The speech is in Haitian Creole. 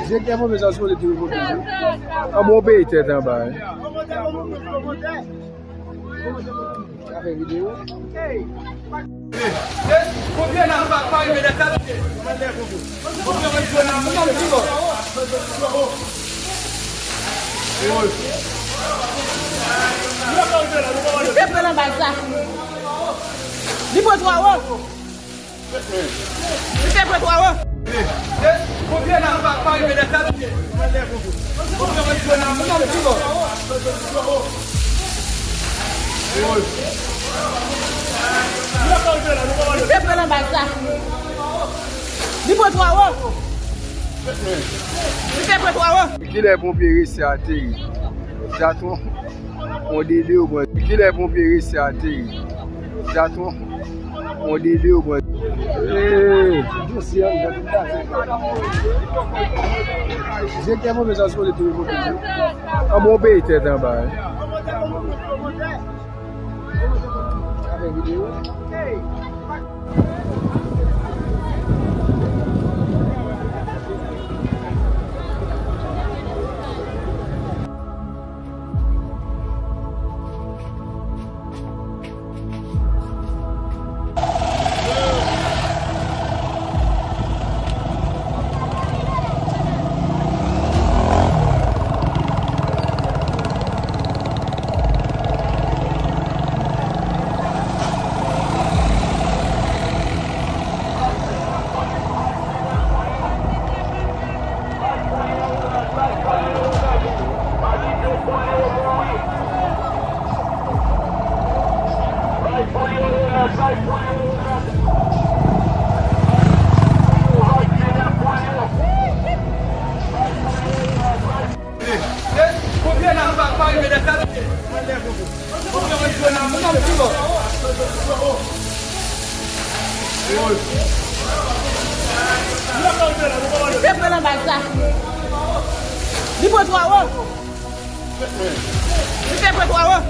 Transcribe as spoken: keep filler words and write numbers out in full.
Direktè pwomesyon sipoze te revoke wi. An bon peyi tèt anba wi. Sa fè videyo. Li te pran nan baz la. Li pran twa wo. Li te pran twa wo. Li te pran nan baz la. Li pran twa wo. Li te pran twa wo. Kilè ponpye resi ateri? Jaton, on dede ou pran. Kilè ponpye resi ateri? Jaton, on dede ou pran. Ee, direktè pwomesyon sipoze te revoke wi. An bon peyi tèt anba wi. Sa fè videyo. Li te pran nan baz la. Li pran twa wo. Li te pran twa wo.